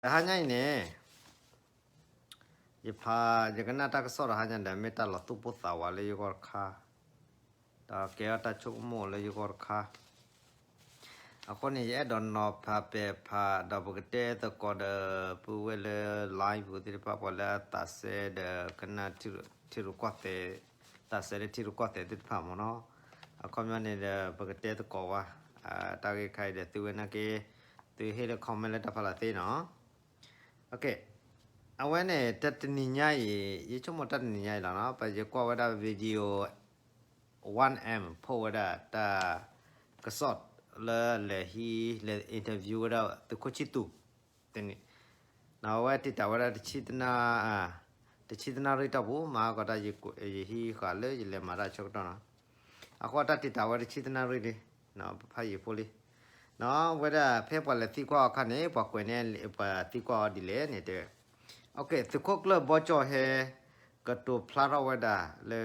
တဟါညါအံၤန့ၣ် ယဖး ယကနၣ်တၢ်ကစီၣ်တဟါညါဒီး မ့ၢ်တၢ်လီၤသူၣ်ပိၢ်သးဝးလၢယဂီၢ်တခါ, ဒီးကဲထီၣ်တၢ်ဆိကမိၣ်လၢယဂီၢ်တခါ. အဃိန့ၣ် ယအဲၣ်ဒိးနီၤဖးပဲာ်ဖး ဒီးပကတဲသကိးဒီး ပုၢ်ဝဲၢ်လၢ live ပူၤသ့ၣ်တဖၣ် ပှၤလၢအသးစဲဒီး ကနၣ်ထံရူၢ်ကီၢ်သဲး, သးစဲလၢထံရူၢ်ကီၢ်သဲးသ့ၣ်တဖၣ်မ့ၢ်နီၤ. အခီပညီန့ၣ်ဒီး ပကတဲသကိးဝဲ တၢ်ဂ့ၢ်ခါအံၤဒီး သုဝဲနာ်က့ သုဟ့ၣ်လၢ comment လၢတၢ်ဖးလီၤသ့နီၤ. အဝဲန့ၣ် တၢ်တနံၤညါအံၤ ယဆိကမိၣ်တၢ်တနံၤညါအံၤလီၤနီၤ, ပယကွၢ်ဝဲဒၣ် video one M ဖီၣ်ဝဲဒၣ်တၢ် ကစီၣ်လၢလဲၤဟံး လဲၤ interview ဝဲဒၣ်သုးခိၣ်ဆံၣ်သူး တနံၤ, အဝဲတံာ်တာ်ဝဲဒၣ်တဆံတနၣ်, တဆံတနၣ်ရံၣ်တီၢ်ပူၤ မၤဟါကီးတၢ် ယဟံးဃာ်လၢယလဲၤမၤတၢ်ဆၢကတီၢ်နီၤ. အဃိတၢ်တံာ်တာ်ဝဲတဆံတနၣ်ရံၣ်လံ, ပဖးယံာ်ဖိလံ. ဝဲဒၣ်ဖဲပှၤလဲၤသံကွၢ်အခါန့ၣ် ပှၤကွဲးန့ၢ် ပှၤသံကွၢ်အီၤဒ်လဲၣ်န့ၣ်တဲ သုးခိၣ်ကျၢၢ်ဘီကၠီၣ်ဟဲ ကတိၤဖျါထီၣ်ဝဲဒၣ်လၢ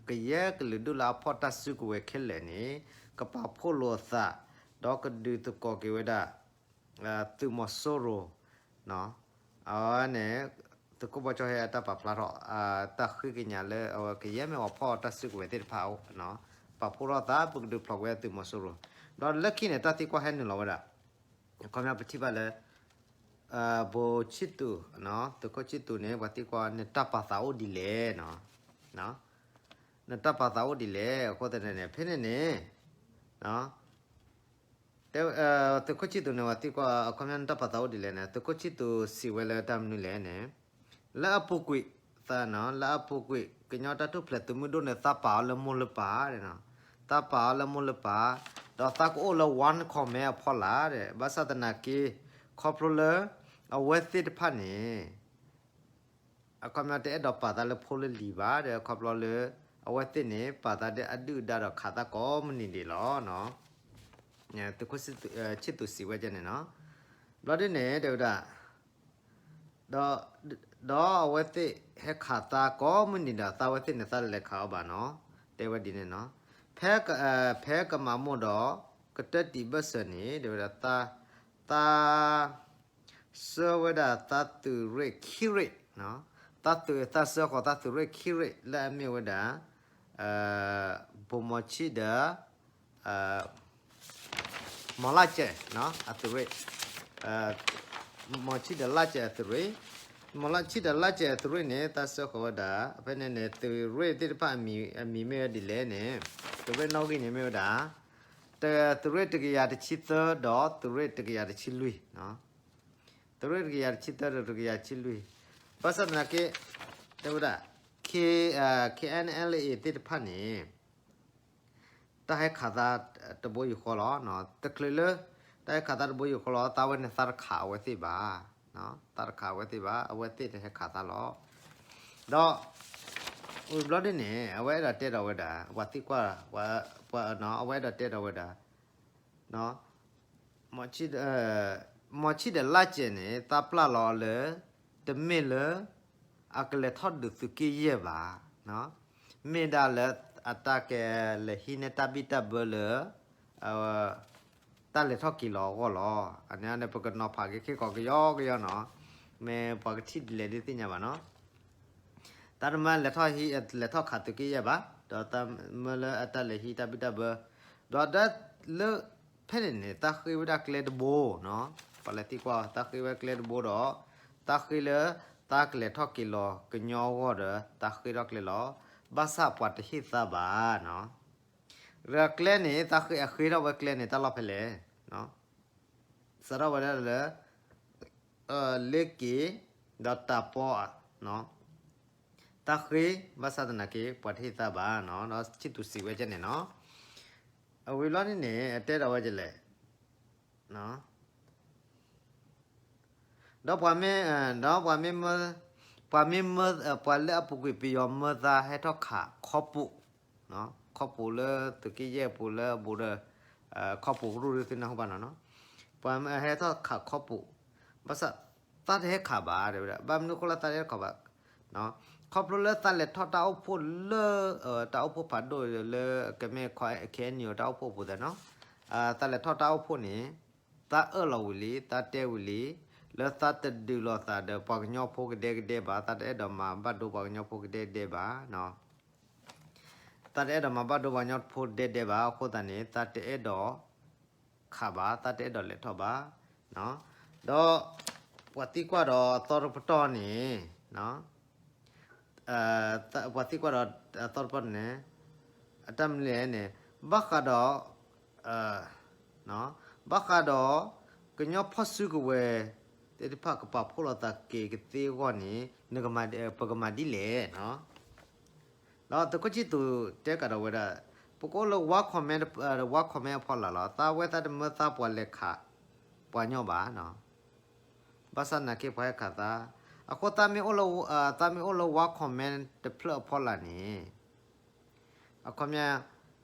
ကယဲၢ်ကလုာ်ဒူၣ်လၢအဖီၣ်တၢ်စုကဝဲၤခဲလၢာ်န့ၣ် ကပာ်ဖှိၣ်လိာ်အသး ဒီးကဒုးသကိးက့ၤဝဲဒၣ် သုးမီၤစိရိၤ အဝဲန့ၣ် သုးခိၣ်ဘီကၠီၣ်ဟဲအတၢ်ပာ်ဖျါထီၣ် တၢ်ဃ့ကညးလၢအဝဲကယဲၢ်မ့ၢ်ပှၤဖီၣ်တၢ်စုကဝဲၤသ့ၣ်တဖၣ် ပာ်ဖှိၣ်ထီၣ်သး ပကဒုးဖျိးကွံာ်သုးမီၤစိရိၤ, ဒီးလၢခံန့ၣ် တၢ်သံကွၢ်ဟဲနုာ်လီၤဝဲဒၣ် အခီပညီပထံၣ်ဘၣ်လၢ ဘိၣ်ဆံၣ်သူး, သုးခိၣ်ဆံၣ်သူးန့ၣ် ပှၤသံကွၢ် နတၢ်ပာ်သးအိၣ်ဒ်လဲၣ်, နတၢ်ပာ်သးအိၣ်ဒ်လဲၣ်. အဃိသတးန့ၣ် ဖဲန့ၣ်န့ၣ် သုးခိၣ်ဆံၣ်သူးန့ၣ် ပှၤသံကွၢ် အခီပညီ နတၢ်ပာ်သးအိၣ်ဒ်လဲၣ်န့ၣ် သုးခိၣ်ဆံၣ်သူးစံးဝဲလၢတၢ်မနုၤလဲၣ်န့ၣ် လၢအပူၤကွံာ်သး, လၢအပူၤကွံာ် ကညီတၢ်ထူၣ်ဖျဲးသုးမုၢ်ဒိၣ်န့ၣ် သးပာ်အီၤလၢမိၢ်လၢပၢ်, သးပာ်အီၤလၢမိၢ်လၢပၢ်, ဒီးသးကအိၣ်လၢ one command အဖီလာ်, ဘၣ်ဆၣ်သနာ်က့ ခီဖျိလၢ အဝဲသ့ၣ်တဖၣ်န့ၣ် အခီပညီတအဲၣ်ဒိးပာ်သးလၢဖိလၢလံၤဘၣ်ဒီး ခီဖျိလၢ အဝဲသ့ၣ်န့ၣ် ပာ်သးဒီးအဒုၣ်အဒါဒီးခးသးကိးမုၢ်နံၤဒဲးလီၤ. သုးခိၣ်ဆံၣ်သူးစံးဝဲဒ်န့ၣ်နီၤ. ဘျီဒ်န့ၣ် တဲဝဲဒၣ် ဒီးအဝဲသ့ၣ်ဟဲခးသးကိးမုၢ်နံၤဒီး သးဝဲသ့ၣ်န့ၣ် သးလဲၤခးအီၤဘၣ်နီၤ. တဲဝဲဒ်န့ၣ်နီၤ. ဖဲကမၤမိၢ်ဒီး ကတၢၢ်တံာ်ဘၢၣ်စၢၤန့ၣ် တဲဝဲဒၣ် သး ဆှၢဝဲဒၣ်သးသုးရ့ၣ်ခံရ့ၣ်, သးသုး သးဆှၢဃီၤသးသုးရ့ၣ်ခံရ့ၣ် လၢအမ့ၢ်ဝဲဒၣ် ဘိၣ်မီၤဆံၣ်ဒီး မီၤလၢ်စဲးအသုးရ့ၣ်, မီၤဆံၣ်ဒီးလၢ်စဲးအသုးရ့ၣ်, မီၤလၢ်ဆံၣ်ဒီးလၢ်စဲးအသုးရ့ၣ်န့ၣ် သးဆှၢဃီၤဝဲဒၣ် ဖဲန့ၣ်န့ၣ် သုးရ့ၣ်သ့ၣ်တဖၣ်အမံၤမ့ၢ်ဝဲဒ်လဲၣ်န့ၣ် သုးရ့ၣ်နီၣ်ဂံၢ်န့ၣ်မ့ၢ်ဝဲဒၣ် သုးရ့ၣ်တကယၤတဆံသၢဒီးသုးရ့ၣ်တကယၤတဆံလွံၢ်, သုးရ့ၣ်တကယၤတဆံသၢဒီးတကယၤတဆံလွံၢ်, ဘၣ်ဆၣ်သနာ်က့ တဲဝဲဒၣ် K, KNLA သ့ၣ်တဖၣ်န့ၣ် တၢ်ဟဲခးသးတဘိယူၢ်ဃီလီၤ. တချုးလၢ တၢ်ဟဲခးသးတဘိယူၢ်ဃီလီၤ သးဝဲန့ၣ်သးတခးအဝဲသ့ၣ်ဘၣ်, သးတခးအဝဲသ့ၣ်ဘၣ် အဝဲသ့ၣ်တဟဲခးသးလီၤ. ဒီး ဝံၤဘျီဒ်န့ၣ် အဝဲအဲၣ်ဒိးတဲဒီးဝဲဒၣ် ပှၤသံကွၢ် အဝဲအဲၣ်ဒိးတဲဒီးဝဲဒၣ် မီၤဆံၣ်ဒီးလၢ်စဲးန့ၣ် သးပျၢ်လီၤအီၤလၢ တမ့ၢ်လၢ အကလဲၤထီၣ်ဒုးသုးက့ယဲၢ်ဘၣ်, မ့ၢ်ဒၣ်လၢအတၢ်ကလဲၤဟံးန့ၢ်တၢ်ဘံၣ်တၢ်ဘၢလၢ တၢ်လဲၤထီၣ်က့ၤလီၤအဂီၢ်လီၤ. အန့ၣ်န့ၣ် ပကနီၤဖးက့ၤခဲကိးကယီကယီနီၤ, မ့ၢ်ပှၤကထံၣ်ဒ်လဲၣ်ဒ်သ့ၣ်ညါဘၣ်နီၤ. တၢ်တမၢလဲၤထီၣ်ဟံး လဲၤထီၣ်ခးသုးက့ယဲၢ်ဘၣ်, ဒီးတၢ်မၢလၢအတၢ်လဲၤဟံးတၢ်ဘံၣ်တၢ်ဘၢ, ဒီးလၢ ဖဲန့ၣ်န့ၣ် သးဃ့ဝဲဒၣ်ကျဲတဘိနီၤ, ပှၤလဲၤသံကွၢ် သးဃ့ဝဲကျဲတဘိဒီး သးဃ့လၢ သးကလဲၤထီၣ်က့ၤလီၤကညီအဂီၢ်ဒီး သးဃ့ထီၣ်ကျဲလီၤ. ဘၣ်ဆၣ်ပှၤတဟ့ၣ်သးဘၣ်နီၤ. ဒီးကျဲန့ၣ် သးဃ့ အဃ့ထီၣ်ဝဲကျဲန့ၣ် တၢ်လီၢ်ဖဲလဲၣ်, စးထီၣ်ဝဲဒၣ်လၢ လ့က့ၤ ဒီးတၢ်ပီ သးဃ့ ဘၣ်ဆၣ်သနာ်က့ ပှၤတဟ့ၣ်သးဘၣ်နီၤ, ဒီးဆံၣ်သူးစံးဝဲဒ်န့ၣ်နီၤ. အဝံၤဘျီဒ်န့ၣ် အတဲဒီးဝဲဒ်လဲၣ်, ဒီးပှၤမ့ၢ်, ဒီးပှၤမ့ၢ်မၢ, ပှၤမ့ၢ်မၢ, ပှၤလၢအပူၤကွံာ်ပယီၤမၢသးဟဲထီၣ်ခးခီပူး, ခီပူးလၢသုးက့ယဲၢ်ပူၤလၢအဘူးဒီး ခီပူးကရူၢ်ဒ်သုနၢ်ဟူဘၣ်နီၤနီၤ, ပှၤမ့ၢ်ဟဲထီၣ်ခးခီပူး, ဘၣ်ဆၣ် သးတဟဲခးဘၣ်တဲဝဲဒၣ်, ဘၣ်မနုၤအဃိလၢသးတဟဲခးဘၣ်, ခီဖျိလၢသးလဲၤထီၣ်တၢ်အိၣ်ဖှိၣ်လၢ တၢ်အိၣ်ဖှိၣ်ဖးဒိၣ်လၢ ကမ့ၢ် KNU တၢ်အိၣ်ဖှိၣ်အပူၤသးနီၤ, သးလဲၤထီၣ်တၢ်အိၣ်ဖှိၣ်န့ၣ် သးအၢၣ်လီၤဝံၤလံ သးတဲဝံၤလံ, လၢသးတဒုးလိာ်သးဒီးပှၤကညီဖိကဒဲကဒဲဘၣ်, သးတအဲၣ်ဒိးမၤဘၣ်ဒိပှၤကညီဖိကဒဲကဒဲဘၣ်. သးတအဲၣ်ဒိးမၤဘၣ်ဒိပှၤကညီဖိကဒဲကဒဲဘၣ်, အဃိသတးန့ၣ် သးတအဲၣ်ဒိးခးဘၣ်, သးတအဲၣ်ဒိးလဲၤထီၣ်ဘၣ်. ဒီးပှၤသံကွၢ်ဒီးအသီတပတီၢ်န့ၣ်, ပှၤသံကွၢ်ဒီးအသီတပတီၢ်န့ၣ်, အတၢ်မနုၤလဲၣ်န့ၣ်, ဘၣ်ဃးဒီး ဘၣ်ဃးဒီး ကညီဖီၣ်စုကဝဲၤသ့ၣ်တဖၣ်ကပာ်ဖှိၣ်လိာ်သးက့ၤကသ့အဂီၢ်န့ၣ် ပကမၤဒ်လဲၣ်. ဒီးသုးခိၣ်ဆံသူးတဲကဒီးဝဲဒၣ်, ပကအိၣ်လၢ one comment, one comment အဖီလာ်လီၤ. သးဝဲသးတမၢသးပှၤလဲၤခးပှၤညီဘၣ်. ဘၣ်ဆၣ်သနာ်က့ပှၤဟဲခးသး, အဃိ သးမ့ၢ်အိၣ်လၢ one comment တဖျၢၣ်အဖီလာ်န့ၣ်, အခီပညီ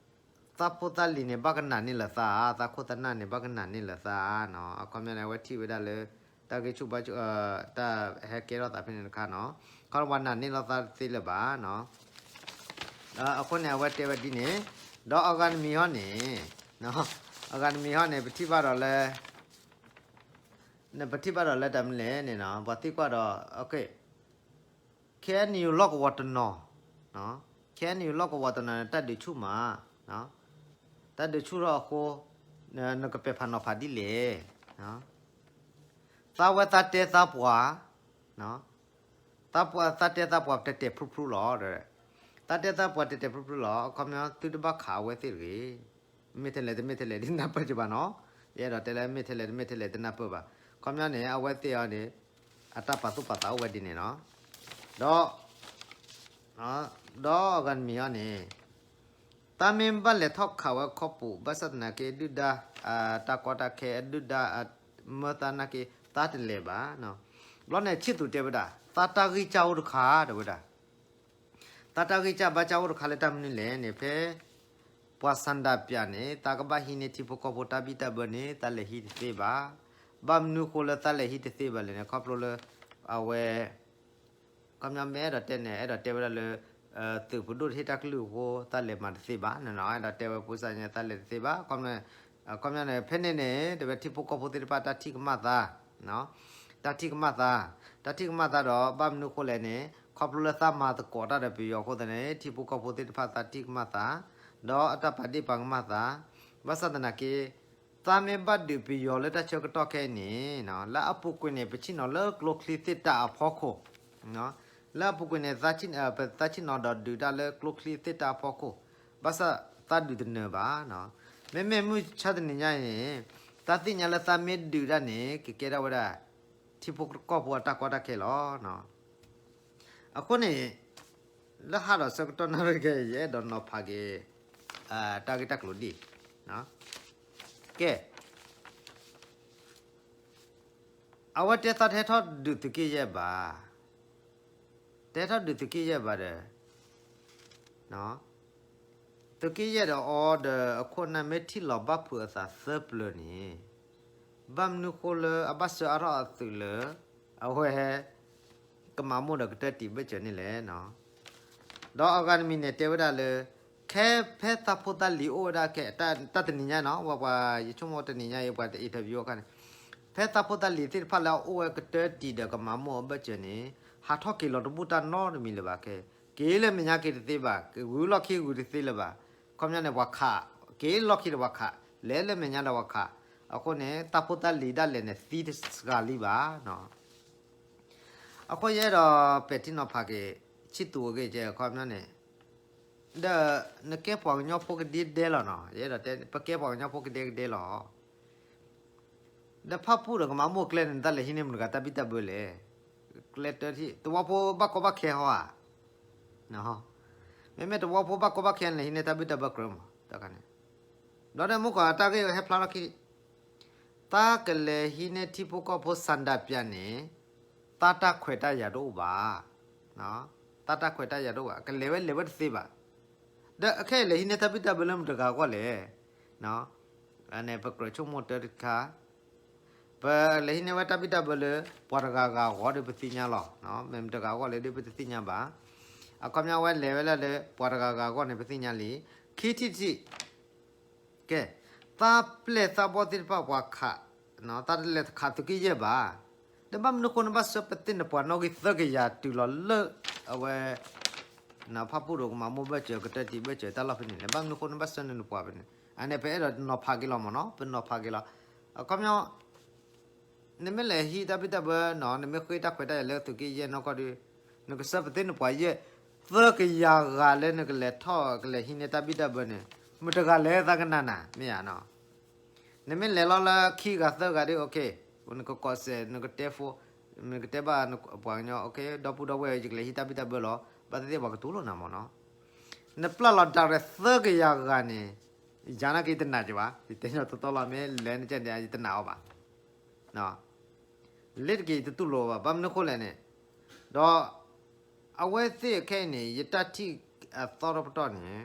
သးဖိသးလံၤန့ၣ် ဘၣ်ကနၣ်န့ၢ်လၢၤသးဧါ, သးခိၣ်သးနၢ်န့ၣ် ဘၣ်ကနၣ်န့ၢ်လၢၤသးဧါ. အခီပညီန့ၣ် အဝဲထံၣ်ဝဲဒၣ်လၢ တၢ်ဂ့ၢ်ဆူၣ်ဘၣ်ဆူၣ် တၢ်ဟဲကဲထီၣ်သးဖဲန့ၣ်တခါနီၤ, ခီပညီပှၤနာ်န့ၢ်လီၤသးတသ့လၢၤဘၣ်. အဃိန့ၣ် အဝဲတဲဝဲဒ်န့ၣ်, ဒီးအဂၤတမံၤဟီန့ၣ်, အဂၤတမံၤဟီန့ၣ် ပထံၣ်ဘၣ်ဒီးလၢ ပထံၣ်ဘၣ်ဒီးလၢတၢ်မနုၤလဲၣ်န့ၣ်နီၤ, ပှၤသံကွၢ်ဒီး KNU လီၢ်ကဝီၤတနီၤ, KNU လီၢ်ကဝီၤတနီၤန့ၣ် တၢ်ဒုးဆူၣ်မး, တၢ်ဒုးဆူၣ်ထီၣ်အဃိ နကပဲာ်ဖးနီၤဖးဒ်လဲၣ်. သးဝဲသးတဲသးပှၤ, သးတဲသးပှၤတဲာ်တဲာ်ဖျုးဖျုးလီၤ. သးတဲသးပှၤတဲာ်တဲာ်ဖျုးဖျုးလီၤ. အခီပညီသုတဘၣ်ခးအဝဲသ့ၣ်တဂ့ၤ. မ့ၢ်ထဲလဲၣ်တမ့ၢ်ထဲလဲၣ် တနၢ်ပၢၢ်ကဘၣ်နီၤ. ယအဲၣ်ဒိးတဲလၢမ့ၢ်ထဲလဲၣ်တမ့ၢ်ထဲလဲၣ်တနၢ်ပၢၢ်ဘၣ်. အခီပညီန့ၣ် အဝဲသ့ၣ်အီၤန့ၣ် အတၢ်ပာ်သူၣ်ပာ်သးအိၣ်ဝဲဒ်န့ၣ်နီၤ. ဒီး ဒီးအဂၤတမံၤအီၤန့ၣ်, သးမ့ၢ်ဘၣ်လဲၤထီၣ်ခးဝဲခီပူၤ ဘၣ်ဆၣ်သနာ်က့ ဒုၣ်ဒါ တၢ်ကီတၢ်ခဲ ဒုၣ်ဒါ မၢသးနာ်က့ သးတလဲၤဘၣ်. ဘျီန့ၣ်ဆံၣ်သူးတဲဝဲဒၣ် သးတၢ်ဂံၢ်စၢ်အိၣ်တခါ တဲဝဲဒၣ်, သးတၢ်ဂံၢ်စၢ်ဘါစၢ်အိၣ်တခါလၢတၢ်မနုၤလဲၣ်န့ၣ် ဖဲ ပှၤဆန္ဒပြန့ၣ် သးကဘၣ်ဟံးန့ၢ်ထံဖိကီၢ်ဖိတၢ်ဘံၣ်တၢ်ဘၢန့ၣ် သးလဲၤဟံးတသ့ဘၣ်. ဘၣ်မနုၤဃိလၢသးလဲၤဟံးတသ့ဘၣ်လဲၣ်န့ၣ် ခီဖျိလၢ အဝဲ ခီပညီမ့ၢ်အဲၣ်ဒိးတဲန့ၣ် အဲၣ်ဒိးတဲဝဲဒၣ်လၢ သုးပဒိၣ်တဟ့ၣ်တၢ်ကလုၢ်အဃိ သးလဲၤမၤတသ့ဘၣ်န့ၣ်နီၤ. အဲၣ်ဒိးတဲဝဲဖိစၢ်ညါ သးလဲၤတသ့ဘၣ်. ခီပညီန့ၣ် ဖဲန့ၣ်န့ၣ် တဲဝဲထံဖိကီၢ်ဖိသ့ၣ်တဖၣ်တၢ်ထံၣ်ကမၣ်သး, တၢ်ထံၣ်ကမၣ်သး, တၢ်ထံၣ်ကမၣ်သးဒီး ဘၣ်မနုၤဃိလဲၣ်န့ၣ် ခီဖျိလၢသးမၤသကိးတၢ်ဒီးပယီၤအဃိသတးန့ၣ် ထံဖိကီၢ်ဖိသ့ၣ်တဖၣ်သးထံၣ်ကမၣ်သး, ဒီးအတၢ်ပာ်ဒ့ၣ်ပာ်ကမၣ်သး, ဘၣ်ဆၣ်သနာ်က့ သးမ့ၢ်ဘၣ်ဒုးပယီၤလၢတၢ်ဆၢကတီၢ်ခဲအံၤန့ၣ် လၢအပူၤကွံာ်န့ၣ် ပဆ့ၣ်နီၤလၢကျိချံသ့ၣ်တၢ်အဖီခိၣ်, လၢအပူၤကွံာ်န့ၣ် ပသးဆ့ၣ်နီၤဒီးဒုးတၢ်လၢကျိချံသ့ၣ်တၢ်အဖီခိၣ်, ဘၣ်ဆၣ်သးဒုးတနၢၤဘၣ်. မ့မ့ၢ်မုၢ်ဆါတနံၤညါအံၤန့ၣ် သးသ့ၣ်ညါလၢသးမ့ၢ်ဒုးတၢ်န့ၣ် ကကဲထီၣ်ဝဲဒၣ် ထံဖိကီၢ်ဖိအတၢ်ကီတၢ်ခဲလီၤ. အဃိန့ၣ် လၢဟါဒီးဆၢကတီၢ်နၣ်ရံၣ်ခဲအံၤ ယအဲၣ်ဒိးနီၤဖးက့ၤ တၢ်ဂ့ၢ်တၢ်ကျိၤဒ်အံၤ, ကဲ အဝဲတဲသးတဟဲထီၣ်ဒုးသုးက့ယဲၢ်ဘၣ်, တဟဲထီၣ်ဒုးသုးက့ယဲၢ်ဘၣ်ဒီး သုးက့ယဲၢ်ဒီးအီၤဒီးအခိၣ်အနၢ်မ့ၢ်ထံၣ်လီၤဘၣ်ဖုးအသးသၢပျၢၤန့ၣ်, ဘၣ်မနုၤဃိလၢအဘၣ်စၢၤအါထီၣ်အသုးလၢ အဝဲ ကမၤမိၢ်ဒီးကတၢၢ်တံာ်ဘၢၣ်စၢၤန့ၣ်လဲၣ်. ဒီးအဂၤတမံၤန့ၣ်တဲဝဲဒၣ်လၢ ခဲဖဲသးဖိသးလံၤအိၣ်ဝဲဒၣ်ခဲ တၢ်တနံၤညါနီၤ ပှၤပှၤယဆိကမိၣ်တနံၤညါအံၤ ပှၤတ interview အခါန့ၣ် ဖဲသးဖိသးလံၤသ့ၣ်တဖၣ်လၢအအိၣ်ဝဲကတၢၢ်တံာ်ဒီးကမၤမိၢ်အဘၢၣ်စၢၤန့ၣ် ဟးထီၣ်က့ၤလီၤတဘူၣ်တၢ်နီတမံၤလၢၤဘၣ်ခဲ, က့ၤလၢမဲာ်ညါက့ၤတသ့ဘၣ်, ဂုၤလီၢ်ခံဂုၤတသ့လၢၤဘၣ်. ခီပညီန့ၣ် ပှၤခး, က့ၤလီၢ်ခံဒီးပှၤခး, လဲၤလၢမဲာ်ညါဒီးပှၤခး, အဃိန့ၣ် တၢ်ဖိသၣ်လံၤဒၣ်လဲာ်န့ၣ်သံတစှၤလံဘၣ်. အဃိယအဲၣ်ဒိးပဲာ်ထံနီၤဖးက့ၤ ဆံၣ်သူးအဂ့ၢ်ကဲ ခီပညီန့ၣ် ဒီးနကဲပှၤကညီဖိကဒဲကဒဲလီၤနီၤ, ယအဲၣ်ဒိးတဲ ပကဲပှၤကညီဖိကဒဲကဒဲလီၤ. ဒီးဖၣ်ပူၣ်ဒီးကမၤမိၢ်ကျဲန့ၣ် နတၢ်လဲၤဟံးန့ၢ်မတၤတဂၤတၢ်ဘံၣ်တၢ်ဘၢလဲၣ်. ကျဲတၢထံၣ် သဝီဖိဘၣ်ကီဘၣ်ခဲဟီဧါ. မ့မ့ၢ်သဝီဖိဘၣ်ကီဘၣ်ခဲန့ၣ် လဲၤဟံးန့ၢ်တၢ်ဘံၣ်တၢ်ဘၢကြၢးမး တၢ်ခါန့ၣ်. ဒီးဒီးမူကီၢ်အတၢ်ဂ့ၢ်ဟဲဖျါထီၣ်ခံ သးကလဲၤဟံးန့ၢ်ထံဖိကီၢ်ဖိဆန္ဒပြန့ၣ် သးတၢ်ခွဲးတၢ်ယာ်တအိၣ်ဘၣ်. သးတၢ်ခွဲးတၢ်ယာ်တအိၣ်ဘၣ် ကလဲၤဝဲလဲၤဝဲတသ့ဘၣ်. ဒီးအခဲအံၤလဲၤဟံးန့ၢ်တၢ်ဘံၣ်တၢ်ဘၢလၢမတၤတဂၤအဂီၢ်လဲၣ်. န့ၣ် ပကြၢးဆိကမိၣ်တၢ်တခါ ပလဲၤဟံးန့ၢ်ဝဲတၢ်ဘံၣ်တၢ်ဘၢလၢ ပှၤတဂၤဂၤအဂီၢ်ဒီးပသ့ၣ်ညါလီၤ. မ့ၢ်မတၤတဂၤအဂီၢ်လဲၣ်ဒီးပတသ့ၣ်ညါဘၣ်. အခီပညီဝဲလဲၤဝဲဒၣ်လၢ ပှၤတဂၤဂၤအဂီၢ်န့ၣ် ပသ့ၣ်ညါလံ. ခံထံၣ်တထံၣ် ကဲ သးပျဲၢ်သးဘီၣ်သ့ၣ်တဖၣ်ပှၤခး သးတလဲၤခးသုးက့ယဲၢ်ဘၣ်. ဒီး ဘၣ်မနုၤဃိနဘၣ်ဆှၢပသ့ၣ်နပှၤနီၣ်ဂံၢ်သၢကယၤတုၤလီၤလၢ အဝဲ နဖၣ်ပူၣ်ဒိၣ်ကမၤမိၢ်ဘၢၣ်စၢၤ ကတၢၢ်တံၢ်ဘၢၣ်စၢၤတၢ်လီၢ်ဖဲန့ၣ်လဲၣ်. ဘၣ်မနုၤဃိနဘၣ်ဆှၢနနပှၤဖဲန့ၣ် အန့ၣ်ပအဲၣ်ဒိးနီၤဖးက့ၤလီၤမ့ၢ်နီၤ, ပနီၤဖးက့ၤလီၤ. အခီပညီ နမ့ၢ်လဲၤဟံးတၢ်ဘံၣ်တၢ်ဘၢနီၤ, နမ့ၢ်ဃ့တၢ်ခွဲးတၢ်ယာ်လၢသုးက့ယဲၢ်နီၢ်ကီၢ်ဒီး နကဆှၢပသ့ၣ်နပှၤယဲၢ် သၢကယၤဂၤလၢနကလဲၤထီၣ်ကလဲၤဟံးန့ၢ်တၢ်ဘံၣ်တၢ်ဘၢန့ၣ် မတၤတဂၤလဲၤသးကနၣ်နၤ မ့ၢ်ဧါနီၤ. နမ့ၢ်လဲၤလီၤလၢခံဂၤသၢဂၤဒီး okay, နကကိးစဲး နကတဲဖိ, နကတဲဘၣ်ပှၤကညီ okay, ဒီပုၢ်ဒီဝဲၢ် ယကလဲၤဟံးတၢ်ဘံၣ်တၢ်ဘၢလီၤ, ဘၣ်သ့ၣ်သ့ၣ်ပှၤကတူၢ်လိာ်နၤမ့ၢ်နီၤ. နပျၢ်လီၤ direct သၢကယၤဂၤန့ၣ် ယၤနာ်က့တနာ်က့ဘၣ်, ယတဲညီတီတီလီၤ မ့ၢ်လဲၤနကဲန့ၣ် ယတနာ်အီၤဘၣ်. လ့တက့ၤ ယတတူၢ်လိာ်အီၤဘၣ်, ဘၣ်မနုၤဃိလဲၣ်န့ၣ်, ဒီး အဝဲသ့ၣ်ခဲအံၤန့ၣ် ယတၢ်ထံၣ်အသီတပတီၢ်န့ၣ်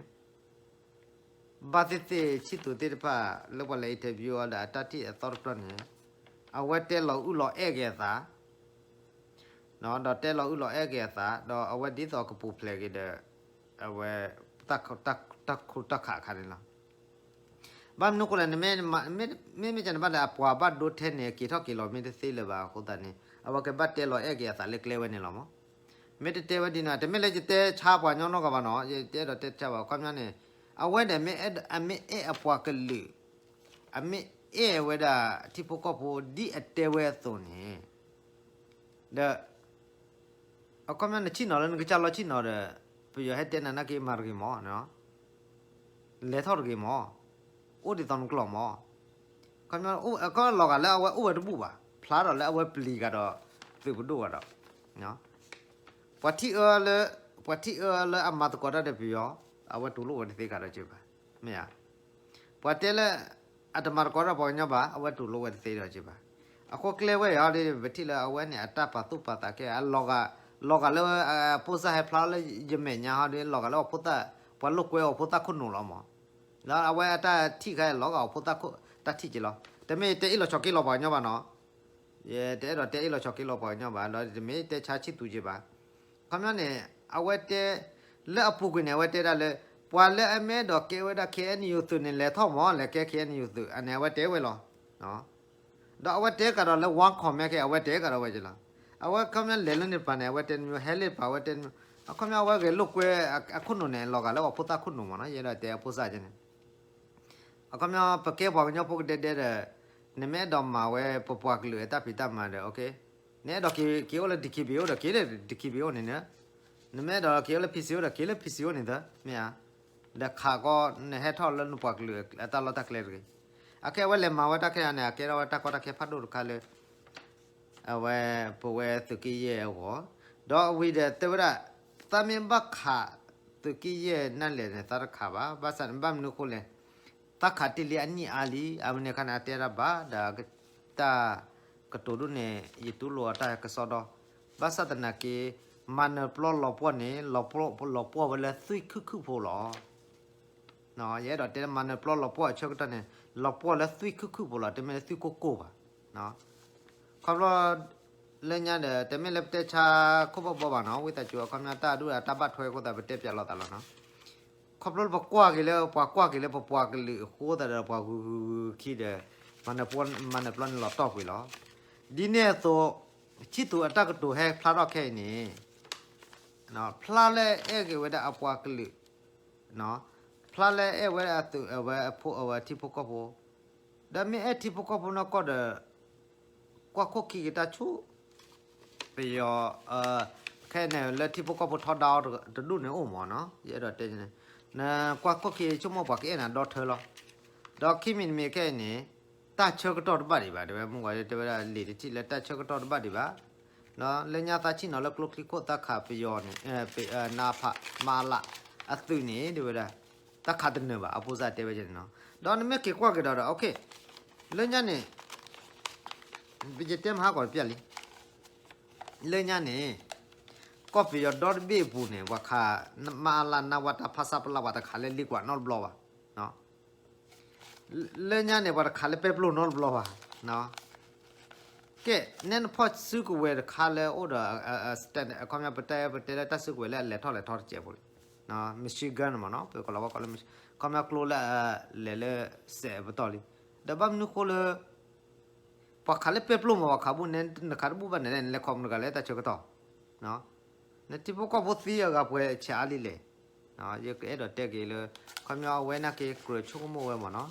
ဘၣ်သ့ၣ်သ့ၣ်ဆံၣ်သူးသ့ၣ်တဖၣ် လၢပှၤလဲၤ interview အီၤဒီးအတၢ်ထံၣ်အသီတပတီၢ်န့ၣ် အဝဲတဲလီၤအုၣ်လီၤအဲၣ်က့ၤအသး ဒီးတဲလီၤအုၣ်လီၤအဲၣ်က့ၤအသး ဒီးအဝဲဒ်သိးကပူၤဖျဲးက့ၤဒီး အဝဲ တၢ်ခိတၢ်ခးအခါန့ၣ်လီၤ. ဘၣ်မနုၤဃိလဲၣ်န့ၣ် မ့မ့ၢ်ကန့ၣ်ဘၣ်ဒီး အပှၤဘၣ်ဒိထဲန့ၣ် က့ၤထီၣ်က့ၤလီၤမ့ၢ်တသ့လၢၤဘၣ်အဃိသတးန့ၣ် အဝဲကဘၣ်တဲလီၤအဲၣ်က့ၤအသးလၢကျဲဝဲန့ၣ်လီၤမး. မ့ၢ်တတဲဝဲဒ်န့ၣ် တမ့ၢ်လၢယတဲဆါပှၤကညီနီတဂၤဘၣ်နီၤ, ယတအဲၣ်ဒိးတဲဆါဘၣ် အခီပညီန့ၣ် အဝဲန့ၣ် အမ့ၢ်အဲၣ်အပှၤကလုာ် အမ့ၢ်အဲၣ်ဝဲဒၣ်ထံဖိကီၢ်ဖိဒ်အတဲဝဲအသိးန့ၣ် ဒီး အခီပညီနဆ့ၣ်နီၤလၢနကစၢ်လီၢ်ဆ့ၣ်နီၤဒီး ပယီၤဟဲတဲနၤနာ်က့မၤတဂ့ၤမး, လဲၤထီၣ်တဂ့ၤမး, အိၣ်ဒ်သိးနကျိာ်မး. အခီပညီ လီၤဂာ်လၢအဝဲအိၣ်ဝဲတဘူၣ်ဘၣ်, ဖျါထီၣ်လၢအဝဲပျံၤကဒီး သုးပဒိၣ်ကဒီး ပှၤထံၣ်အၢလၢ ပှၤထံၣ်အၢလၢအမၤသကိးတၢ်ဒီးပယီၤ အဝဲတူၢ်လိာ်ဝဲတသ့ကဒီးက့ဘၣ်, မ့ၢ်ဧါ. ပှၤတဲလၢ အတမၤသကိးတၢ်ပှၤကညီဘၣ် အဝဲတူၢ်လိာ်ဝဲတသ့ဒီးက့ဘၣ်. အဃိကျဲဝဲအံၤဟီဒီး ပထံၣ်လၢအဝဲန့ၣ် အတၢ်ပာ်သူၣ်ပာ်သးခဲ လီၤဂာ်လၢ ဖိစၢ်ဟဲဖျါလၢယမဲာ်ညါဟီဒီး လီၤဂာ်လၢ ပှၤလိာ်ကွဲအီၤဖိသၣ်ခိၣ်နူာ်လီၤမး. လၢအဝဲအတၢ်ထံၣ်ခဲအံၤ လီၤဂာ်အီၤဖိသၣ်ခိၣ်တၢ်ထံၣ်က့လီၤ. တမ့ၢ်တဲအ့ၣ်လီၤဆီးက့လီၤပှၤကညီဘၣ်နီၤ ယတအဲၣ်ဒိးတဲအ့ၣ်လီၤဆီးက့လီၤပှၤကညီဘၣ် ဒီးတမ့ၢ်တဲဆါဆံၣ်သူးက့ဘၣ်. ခီပညီန့ၣ် အဝဲတဲ လၢအပူၤကွံာ်န့ၣ် အဝဲတဲဒၣ်လၢ ပှၤလၢအမ့ၢ်အဲၣ်ဒိးကဲဝဲဒၣ် KNU သုးန့ၣ် လဲၤထီၣ်မး လဲၤကဲ KNU သုး အန့ၣ်အဝဲတဲဝဲလီၤ. ဒီးအဝဲတဲကဒီးလၢ one comment ခဲ အဝဲတဲကဒီးဝဲက့လီၤ. အဝဲခီပညီလဲၤလၢန့ၣ်တပၤန့ၣ် အဝဲတဲတမံၤ ဟဲလၢတပၤ အဝဲတဲတမံၤ အခီပညီအဝဲဂဲၤလိာ်ကွဲအခိၣ်နူာ်န့ၣ် လီၤဂာ်လၢအဖိသၣ်ခိၣ်နူာ်မးနီၤ ယအဲၣ်ဒိးတဲအဖိစၢ်ကဲန့ၣ် အခီပညီ ပကဲပှၤကညီဖိကဒဲဒဲဒီး နမ့ၢ်အဲၣ်ဒိးမၤဝဲပပှၤကလုာ်အတၢ်ဖံးတၢ်မၤဒီး နအဲၣ်ဒိးက့ၤအိၣ်လၢ DKBA အိၣ်ဒီး က့ၤလၢ DKBA အိၣ်န့ၣ်န့ၣ်, နမ့ၢ်အဲၣ်ဒိးက့ၤအိၣ်လၢ PC အိၣ်ဒီး က့ၤလၢ PC အိၣ်န့ၣ်သၢ မ့ၢ်ဧါ. ဒီးခးကီ နဟဲထီၣ်လၢနပှၤကလုာ်အတၢ်လီၢ်တၢ်ကျဲတဂ့ၤ. အခဲအဝဲလဲၤမၤဝဲတၢ်ခဲအံၤန့ၣ် အကဲထီၣ်ဝဲတၢ်ကီတၢ်ခဲဖးဒိၣ်တခါလၢ အဝဲ ပဝဲသုးက့ယဲၢ်အဂီၢ်, ဒီးဝံၤဒီးတဲဝဲဒၣ် သးမ့ၢ်ဘၣ်ခးသုးက့ယဲၢ်နၢ်လဲၣ်န့ၣ် သးတခးဘၣ်, ဘၣ်ဆၣ်န့ၣ် ဘၣ်မနုၤဃိလဲၣ်, သးခးတ့ၢ်လံအနံၣ်အါလံ, အဝဲန့ၣ်အခါန့ၣ် အတဲဒၣ်ဘၣ်ဒီး တၢ်ကတိၤဒိၣ်န့ၣ် ယတူၢ်လိာ်အတၢ်ကစီဒီ, ဘၣ်ဆၣ်သနာ်က့ မၤနၢၤပျီလီၤပှီၢ်န့ၣ် လီၤပှီၢ်ဝဲလၢသွံၣ်ခုၣ်ခုၣ်ဖိလီၤ. ယအဲၣ်ဒိးတဲမၤနၢၤပျီလီၤပှီၢ်အဆၢကတီၢ်န့ၣ် လီၤပှီၢ်လၢသွံၣ်ခုၣ်ခုၣ်ဖိလီၤ, တမ့ၢ်လၢသွံၣ်ကိၢ်ကိၢ်ဘၣ်. ခီဖျိ လၢညါဒီး တမ့ၢ်လၢပတဲဆါခိၣ်ဘီဘီဘၣ်နီၤ, ဝံသးစူၤ အခီပညီတၢ်ဒုၣ်အတၢ်ဘၣ်ထွဲအဃိသတး ပတဲပၠးလိာ်သးလီၤနီၤ. ခီဖျိလၢပကွၢ်က့ၤလၢ ပှၤကွၢ်က့ၤလၢပပှၤကလုာ်အဃိသတးဒီး ပှၤဂုၤဂုၤဂုၤဂုၤခံဒီး မၤနၢၤပျီန့ၣ်လီၤတီၢ်ကွံာ်လီၤ. ဒ်န့ၣ်အသိး ဆံၣ်သူးအတၢ်ကတိၤဟဲဖျါထီၣ်ခဲအံၤန့ၣ် ဖျါလၢအဲၣ်က့ၤဝဲဒၣ်အပှၤကလုာ်, ဖျါလၢအဲၣ်ဝဲဒၣ်အသုးအဝဲအဖိအဝဲထံဖိကီၢ်ဖိ, ဒီးမ့ၢ်အဲၣ်ထံဖိကီၢ်ဖိနီၢ်ကီၢ်ဒီး ကွၢ်ခိၣ်ခံက့ၤတၢ်ဆိ ပယီၤ ခဲအံၤန့ၣ် လၢထံဖိကီၢ်ဖိထီဒါအီၤတဒူၣ်န့ၣ်အိၣ်မးနီၤ, ယအဲၣ်ဒိးတဲန့ၣ် နကွၢ်ခိၣ်ခံဆိကမိၣ်ပှၤကအဲၣ်နၤဒီထၢလီၤ. ဒီးခံမံၤတမံၤခဲအံၤန့ၣ် တၢ်ဆၢကတီၢ်တဘၣ်ဒံးဘၣ်, တဲဝဲမုၢ်ဝဲတဲဝဲဒၣ်လံာ်တထံၣ်လၢတၢ်ဆၢကတီၢ်တဘၣ်ဒံးဘၣ်. လၢညါသးဆံၣ်နီၤလၢကျိချံခိၣ်သၣ်ခးပယီၤန့ၣ် နါဖး မၤလး အသုးန့ၣ် တဲဝဲဒၣ် တၢ်ခးတနၢၤဘၣ် အဖိစၢ်တဲဝဲန့ၣ်နီၤ. ဒီးနမ့ၢ်က့ၤကွၢ်က့ၤဒီးဒီး လၢညါန့ၣ် ယတဲမဟါကီးတပျၢ်လံ, လၢညါန့ၣ် ကီၢ်ပယီၤဒီတဘ့ၣ်အပူၤန့ၣ် ပှၤခး မၤလး နါဝါ တၢ်ဖါဆါပလး ပှၤတခးလၢလ့ကွၢ်နီတဘျီဘၣ်. လၢညါန့ၣ် ပှၤတခးလၢပဲပျိၢ်နီတဘျီဘၣ်. ကဲ နဲနဖီၣ်စုကဝဲၤတခါလၢအိၣ်ဒီး အခီပညီ ပတဲ ပတဲလၢတၢ်စုကဝဲၤလၢအလဲၤထီၣ်လဲၤထီၣ်တစဲးဖိလံ Michigan မ့ၢ်နီၤ, ပကလီၤဝဲကီးလၢ ခီပညီကျိလၢအလဲၤလၢစဲးအပတီၢ်လံ. ဒီးဘၣ်မနုၤဃိလၢ ပှၤခးလၢပဲပျိမး ပှၤခးဘူးန့ၣ် နခးတဘူးဘၣ်န့ၣ်လဲၣ် နလဲၤခီမတဂၤလၢတၢ်ဆၢကတီၢ်, နထံဖိကီၢ်ဖိသံအဂၤပှဲၤဆဲးအါလံလဲၣ်. ယကအဲၣ်ဒိးတဲက့ၤလၢ ခီပညီအဝဲနာ်က့ၤကြၢးဆိကမိၣ်ဝဲမးနီၤ.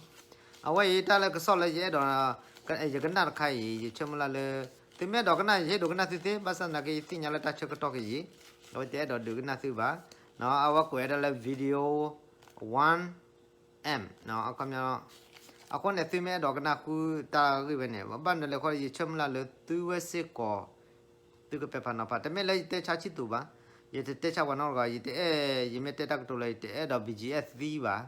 အဝဲအံၤတၢ်လၢကစီၣ်လၢယအဲၣ်ဒိး ယကနၣ်တခါအံၤ ယဆၢမုၢ်လၢ်လၢ သုမ့ၢ်အဲၣ်ဒိးကနၣ် ယဟ့ၣ်ဒိးကနၣ်သုသ့ ဘၣ်ဆၣ်သနာ်က့ ယသ့ၣ်ညါလၢတၢ်ဆၢကတီၢ်ကယံာ်, အဝဲတအဲၣ်ဒိးဒုးကနၣ်သုဘၣ်. အဝဲကွဲးဝဲဒၣ်လၢ video one M အခီပညီ, အဃိန့ၣ် သုမ့ၢ်အဲၣ်ဒိးကနၣ်ဃုတၢ်ဂ့ၢ်ဝဲန့ၣ် ဘၣ်မနုၤလဲၣ်ဃီ ယဆၢမုၢ်လၢ်လၢသုဝဲစ့ၢ်ကီး သုကပဲာ်ဖးနီၤဖး တမ့ၢ်လၢယတဲဆါဆံသူးဘၣ်, ယတတဲဆါပှၤနီတဂၤ, ယတအဲၣ် ယမ့ၢ်တဲတၢ်ကတိၤလၢ ယတအဲၣ်ဒိး ဘီကၠံအဲၣ် သံဘၣ်,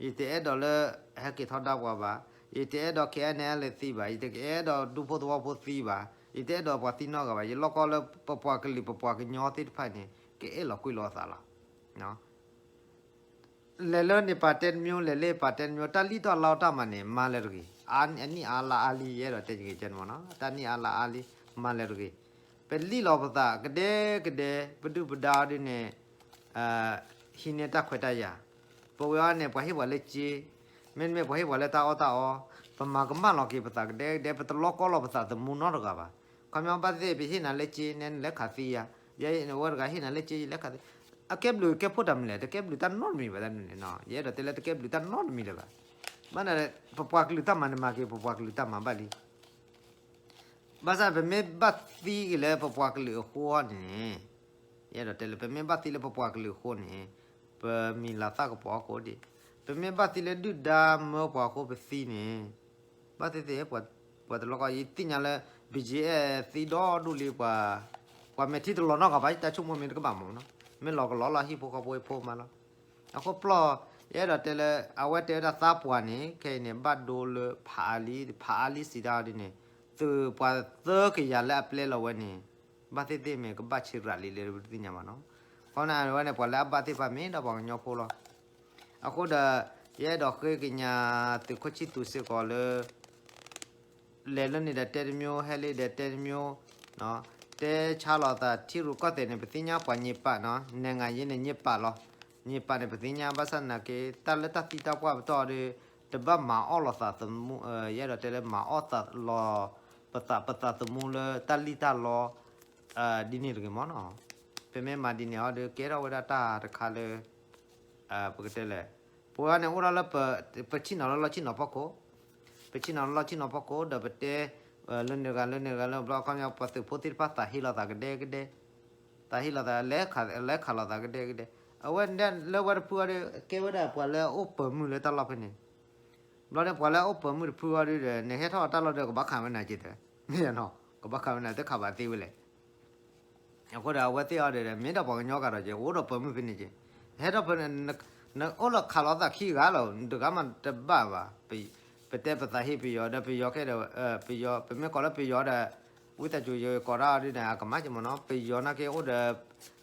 ယတအဲၣ်ဒိးလၢ ဟဲက့ၤထီဒါပှၤဘၣ်, ယတအဲၣ်ဒိး ခဲအံၤန့ၣ် အလဲသံဘၣ်, ယတအဲၣ်ဒိးဒူဖိသဝီဖိသံဘၣ်, ယတအဲၣ်ဒိးပှၤသံနီတဂၤဘၣ်, ယလီၢ်ကီလၢပပှၤကလုာ် ပပှၤကညီသ့ၣ်တဖၣ်န့ၣ် ကအဲၣ်လီၤကွံလီၤအသးလီၤ. လဲၤလၢန့ၣ်ပာ်တဲတမျိုး လဲၤလၢပာ်တဲတမျိုး တၢ်လံၣ်တၢ်လါတၢ်မၤန့ၣ် မၤလၢၤတဂ့ၤ, အနံၣ်အါလါအါလံ ယအဲၣ်ဒိးတဲက့ၤကဲန့ၣ်မ့ၢ်နီၤ တၢ်နံၣ်အါလါအါလံ မၤလၢၤတဂ့ၤ, ပလံၣ်လီၤပသးကဒဲကဒဲ ပဒုၣ်ပဒါဒ်န့ၣ် ဟံးန့ၢ်တၢ်ခွဲးတၢ်ယာ်, ပဝဲအံၤန့ၣ် ပှၤဟ့ၣ်ပှၤလၢစ့, မ့တမ့ၢ်ပှၤဟ့ၣ်ပှၤလၢတၢ်အီၣ်တၢ်အီ, ပမၤကမၣ်လီၤက့ၤပသးကဒဲကဒဲ ပတလီၢ်ကီလီၤပသးသမူနီတဂၤဘၣ်. ခီပညီဘၣ်သ့ၣ်သ့ၣ် ပဟ့ၣ်နၤလၢစ့ နဲနလဲၤခးသံယၤ, ယဲအဝဲတဂၤဟ့ၣ်နၤလၢစ့ ယလဲၤခးသံ, အကဲဘျုးကဲဖှိၣ်တၢ်မနုၤလဲၣ်, တကဲဘျုးတၢ်နီတမံၤဘၣ်တၢ်န့ၣ်နီၤ, ယအဲၣ်ဒိးတဲလၢတကဲဘျုးတၢ်နီတမံၤလၢၤဘၣ်. ဘၣ်န့ၣ် ပပှၤကလုာ်တၢ်မၤန့ၣ်မၤက့ၤ ပပှၤကလုာ်တၢ်မၤဘၣ်လံ ဘၣ်ဆၣ်ပမ့ၢ်ဘၣ်သံက့ၤလၢပပှၤကလုာ်အဃိန့ၣ်, ယအဲၣ်ဒိးတဲလၢ ပမ့ၢ်ဘၣ်သံလၢပပှၤကလုာ်အဃိန့ၣ်, ပမံၤလၤသၣ်ကပီၤအကိးဒံး, ပမ့ၢ်ဘၣ်သံလၢဒုၣ်ဒါမၢပှၤအဃိပသံန့ၣ်, ဘၣ်သ့ၣ်သ့ၣ် ပှၤတလီၢ်ကီ ယသ့ၣ်ညါလၢ ဘီကၠံအဲၣ် သံဒီဒူၣ်လံပှၤ, ပှၤမဲာ်ထံတလီၤနီတဂၤဘၣ် တၢ်ဆိကမိၣ်မ့ၢ်တကဘၣ်မ့ၢ်နီၤ, မ့ၢ်လီၤကလီလီၤဟံၣ်ဖိဃီဖိဖိမးလီၤ. အဃိပျီၢ် ယအဲၣ်ဒိးတဲလၢ အဝဲတဲဝဲဒၣ်သးပှၢ်န့ၣ် ခဲအံၤန့ၣ် ဘၣ်ဒိလၢဖးအါလံ, ဖးအါလံစံးတၢ်ဒ်န့ၣ်, သုးပှၤသၢကယၤလၢအပျဲလီၤဝဲန့ၣ်, ဘၣ်သ့ၣ်သ့ၣ်မ့ၢ်ကဘၣ်ဆံးရးလံလၢပတသ့ၣ်ညါဘၣ်နီၤ. အဃိန့ၣ် အဝဲန့ၣ် ပှၤလၢအဘၣ်သ့ၣ်တဖၣ်မ့ၢ်ဒီးပှၤကညီဖိလီၤ. အဃိဒီး ယအဲၣ်ဒိးဃ့ကညးသုးခိၣ်ဆံၣ်သူးစ့ၢ်ကီးလၢ လဲၤလၢန့ၣ်ဒီးတဲတမျိုး ဟဲလၢဒီးတဲတမျိုး, တဲဆါလိာ်သး ထံရူၢ်ကီၢ်သဲးန့ၣ် ပသ့ၣ်ညါပှၤညံးပာ်နီၤ, နဲၣ်ငၤယ့န့ၣ် ညံးပာ်လီၤ. ညံးပာ်န့ၣ် ပသ့ၣ်ညါ ဘၣ်ဆၣ်သနာ်က့ တၢ်လၢတၢ်သံတၢ်ပှၢ်ပတီၢ်ဒီး တဘၣ်မၤအီၣ်လိာ်သးသမူ, ယအဲၣ်ဒိးတဲလၢ မၤအီၣ်သးလီၤ ပသး ပသးသမူလၢတၢ်လံၣ်တၢ်လီ ဒ်န့ၣ်တဂ့ၤမ့ၢ်နီၤ. ပမ့ၢ်မၤဒ်န့ၣ်အီၤဒီး ကဲထီၣ်ဝဲဒၣ်တၢ်တခါလၢ ပကတဲလဲၣ်, ပဝဲန့ၣ်အိၣ်ထီၣ်လၢ ပဆ့ၣ်နီၤလၢလီၢ်ဆ့ၣ်နီၤဖီခိၣ်, ပဆ့ၣ်နီၤလၢလီၢ်ဆ့ၣ်နီၤဖီခိၣ် ဒီးပတဲ လၢန့ၣ်တဂၤလၢန့ၣ်တဂၤလၢဘျီ အခီပညီ ပှၤသုးဖိသ့ၣ်တဖၣ်သးဟ့လီၤသးကဒဲကဒဲ, သးဟ့လီၤသး လဲၤခးလိာ်သးကဒဲကဒဲ, အဝဲလၢဝဲတဖုအီၤဒီး ကဲဝဲဒၣ်ပှၤလၢအအိၣ်ပၢၤမုၢ်လၢတၢ်လီၢ်ဖဲန့ၣ် ဘျီန့ၣ် ပှၤလၢအအိၣ်ပၢၤမုၢ်တဖုအီၤဒီး နဟဲထီၣ်တၢ်လီၢ်ဒီးကဘၣ်ခးဝဲနၤက့ၤတဲ, မ့ၢ်နီၤ, ကဘၣ်ခးဝဲနၤ တခးဘၣ်သ့ဝဲလဲၣ်. အဃိဒီးအဝဲသ့ၣ်အီၤဒီး မ့ၢ်ဒီးပှၤကညီကဒီးက့ၤ အိၣ်ဒီးပၢၤမုၢ်ဖဲန့ၣ်က့ၤ, ဟဲထီၣ်ဖဲန့ၣ် နအိၣ်လၢခးလိာ်သးခံဂၤလီၤ တဂၤမးတဘၣ်ဘၣ်. ပတဲပသးဟ့ပယီၤဒီးပယီၤခဲဒီး ပယီၤ ပမ့ၢ်ကိးလၢပယီၤဒီး ဝံသးစူၤယကိးတၢ်အီၤဒ်န့ၣ် အကမၣ်က့ၤမ့ၢ်နီၤ ပယီၤနာ်က့အိၣ်ဒီး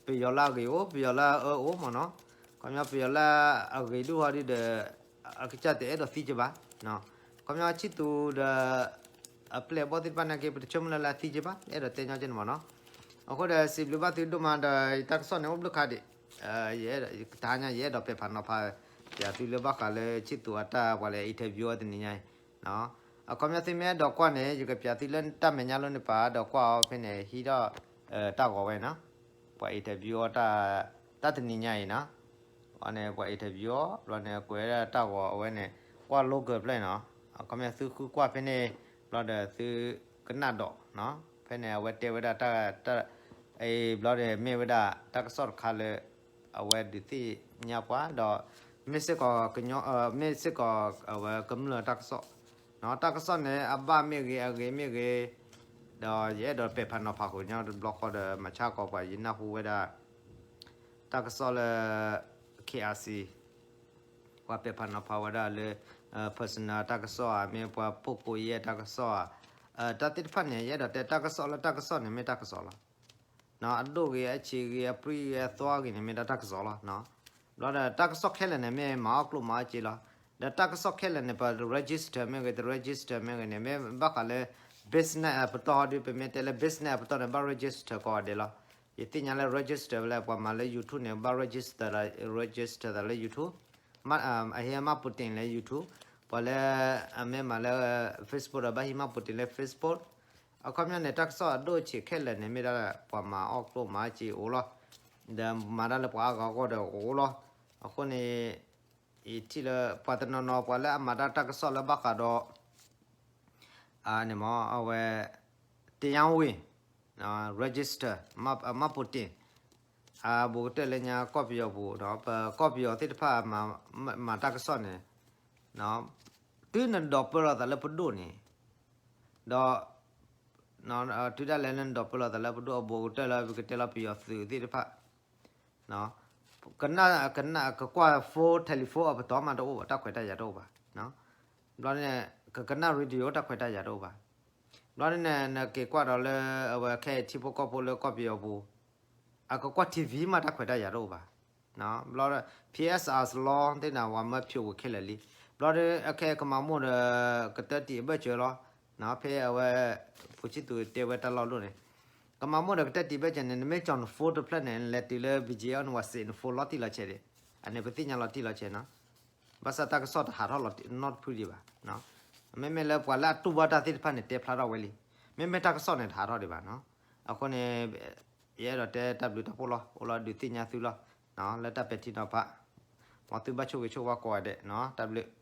ပယီၤလၢအဂ့ၤအိၣ် ပယီၤလၢအအၢအိၣ်မ့ၢ်နီၤ, ခီပညီပယီၤလၢအဂ့ၤဒိၣ်အီၤဒ်ဒီး အကစၢ်တအဲၣ်ဒိးသံက့ၤဘၣ်, ခီပညီဆံၣ်သူးဒီး အပျဲၢ်အဘီၣ်သ့ၣ်တဖၣ်နာ်က့ ပတဆၢမုၢ်လၢ်လၢအသံက့ၤဘၣ် အဲၣ်ဒိးတဲညီက့ၤန့ၣ်မ့ၢ်နီၤ. အဃိဒီးစံးဘျုးဘၣ်သုဒိၣ်မးဒီး ယတၢ်ကစီၣ်န့ၣ်အိၣ်ဘျုးခါဒံး, ယအဲၣ်ဒိး တဟါညါ ယအဲၣ်ဒိးပဲာ်ဖးနီၤဖး ပျးသုလၢဘၣ်ဃးလၢဆံၣ်သူးအတၢ်ပှၤလဲၤ interview အီၤတနံၤညါအံၤ, အခီပညီသုမ့ၢ်အဲၣ်ဒိးကွၢ်န့ၣ် ယကပျးသုလၢတၢ်မဲာ်ညါလိၤန့ၣ်ပၤဒီးကွၢ်အီၤဖဲန့ၣ် ဟံးထီၣ် တၢ်ဂီၤဝဲနီၤ, ပှၤ interview အီၤ တၢ်တနံၤညါအံၤနီၤ, ဘျီန့ၣ် ပှၤ interview အီၤ ဘျီန့ၣ် ကွဲးဝဲဒၣ်တၢ်ဂီၤအဝဲန့ၣ် ကွၢ်လိကၢၤဖျၢၣ်နီၤ, အခီပညီသုဃုကွၢ်ဖဲန့ၣ် ဘျီဒီးသုကနၣ်ဒီးနီၤ, ဖဲန့ၣ် အဝဲတဲဝဲဒၣ်တၢ် တၢ် အံၤ ဘျီန့ၣ် မ့ၢ်ဝဲဒၣ်တၢ်ကစီၣ်တခါလၢ အဝဲဒုးသ့ၣ်ညါပှၤဒီး မ့ၢ်စ့ၢ်ကီး မ့ၢ်စ့ၢ်ကီး အဝဲကမျၢၢ်တၢ်ကစီၣ်, တၢ်ကစီၣ်န့ၣ် အဘၣ်မ့ၢ်ဂ့ၤ အဂ့ၤမ့ၢ်ဂ့ၤ, ဒီးယအဲၣ်ဒိးပဲာ်ဖးနီၤဖးဃုာ်ညီတဘျီဃီဒီး မၤဆါကီးပှၤ ယနၢ်ဟူဝဲဒၣ် တၢ်ကစီၣ်လၢ KRC ပှၤပဲာ်ဖးနီၤဖးဝဲဒၣ်လၢ personal တၢ်ကစီၣ်ဧါ မ့ၢ်ပှၤ ပုဂ္ဂိုလ်ရေး တၢ်ကစီၣ်ဧါ, တၢ်သ့ၣ်တဖၣ်န့ၣ် ယအဲၣ်ဒိးတဲတၢ်ကစီၣ်လၢတၢ်ကစီၣ်န့ၣ် မ့ၢ်တၢ်ကစီၣ်လီၤ. အဒိၣ်ဂ့ၤ အဆံးဂ့ၤ အပြံဂ့ၤ အသွါဂ့ၤန့ၣ် မ့ၢ်ဒၣ်တၢ်ကစီၣ်လီၤ. ဘျီဒီးတၢ်ကစီၣ်ခဲလၢာ်န့ၣ် မ့ၢ်မၤအီၣ်ကျိၣ်မၤအီၣ်စ့လီၤ. ဒီးတၢ်ကစီၣ်ခဲလၢာ်န့ၣ် ပ register မ့ၢ်ဂ့ၤ တ register မ့ၢ်ဂ့ၤန့ၣ် မ့ၢ်ဘၣ်ဃးလၢ business အပတီၢ်ဒီး ပမ့ၢ်တဲလၢ business အပတီၢ်န့ၣ် ဘၣ် register ကိးဂၤဒဲးလီၤ. ယသ့ၣ်ညါလၢ register ဝဲလၢပှၤမၤလၢ YouTube န့ၣ် ဘၣ် register လၢ register သးလၢ YouTube, အဟ့ၣ်မးပူၤတ့ၢ်လၢ YouTube, ပှၤလၢအမ့ၢ်မၤလၢ Facebook ဒီးဘၣ်ဟံးမးပူၤတ့ၢ်လၢ Facebook, အခီပညီန့ၣ် တၢ်ကစီၣ်အဒိၣ်ဆံးခဲလၢာ်န့ၣ် မ့ၢ်ဒၣ်ပှၤမၤအီၣ်ကျိၣ်မၤစ့အိၣ်လီၤ, ဒီးမၤတၢ်လၢပှၤအါဂၤအဂီၢ်ဒီးအိၣ်လီၤ. အဃိန့ၣ် ယထံၣ်လၢပှၤတနီၤနီၤ ပှၤလၢအမၤတၢ်တၢ်ကစီၣ်လၢဘၣ်ဃးဒီး န့ၣ်မ့ၢ် အဝဲ တရားဝင် register မးပူၤတ့ၢ် အဘူးကတၢၢ်လၢညါကီၢ်ပယီၤပူၤဒီး ပကီၢ်ပယီၤသ့ၣ်တဖၣ် မၤတၢ်ကစီၣ်န့ၣ် တုၤနဒိးပၢလီၤသးလၢပဒိၣ်န့ၣ် ဒီး တုၤဒၣ်လဲာ်လၢနဒိးပၢလီၤသးလၢပဒိၣ်အဘူးကတၢၢ်လၢပကတဲလီၤပယီၤသုးသ့ၣ်တဖၣ် ကနၣ် ကနၣ် ကကွၢ် phone telephone အပတီၢ်မးတအိၣ်ဘၣ်, တၢ်ခွဲးတၢ်ယာ်တအိၣ်ဘၣ်. ဘျီန့ၣ် ကကနၣ် radio တၢ်ခွဲးတၢ်ယာ်တအိၣ်ဘၣ်. ဘျီန့ၣ် နက့ၤကွၢ်ဒီးလၢ အဝဲခဲအံၤထံဖိကီၢ်ဖိလၢကီၢ်ပယီၤပူၤ အကကွၢ် TV မးတၢ်ခွဲးတၢ်ယာ်တအိၣ်ဘၣ်. ဘျီ P S R law သ့ၣ်န့ၣ် ဝဲမၢဖျိးဝံၤခဲလၢာ်လံ. ဘျီဒီး အခဲကမၤမိၢ်ဒီး ကတၢၢ်တံၢ်အဘၢၣ်စၢၤလီၤ. ဖဲအဝဲ ဖူဆံသူးတဲဝဲတၢ်လီၢ်ဒိၣ်န့ၣ် ကမၤမိၢ်ဒီးကတၢၢ်တံၢ်ဘၢၣ်စၢၤန့ၣ် နမ့ၢ်ကၠီၤန phone တဖျၢၣ်န့ၣ် နလဲၤတုၤလၢ B G L န့ၣ် ဝဲစ့းန phone လီၤတံၢ်လီၤဆဲးဒံး. အန့ၣ်ပသ့ၣ်ညါလီၤတံၢ်လီၤဆဲးနီၤ. ဘၣ်ဆၣ်တၢ်ကစီၣ်တဟးထီၣ်လီၤနီတဖုဒံးဘၣ်. မ့မ့ၢ်လၢပှၤလၢအတူၢ်ဘၣ်တၢ်သ့ၣ်တဖၣ်န့ၣ် တဲဖျါထီၣ်ဝဲလံ. မ့မ့ၢ်တၢ်ကစီၣ်န့ၣ် တဟးထီၣ်ဒံးဘၣ်နီၤ. အဃိန့ၣ် ယအဲၣ်ဒိးတဲတၢ်ဘျုးတၢ်ဖှိၣ်လီၤ. အိၣ်လီၤဒုးသ့ၣ်ညါသုလီၤ. လၢတၢ်ပဲာ်ထံနီၤဖး မ်သုဘၣ်ဆိၣ်ဂ့ၤဆိၣ်ဝါကိးဂၤဒဲးနီၤ. တၢ်ဘျုး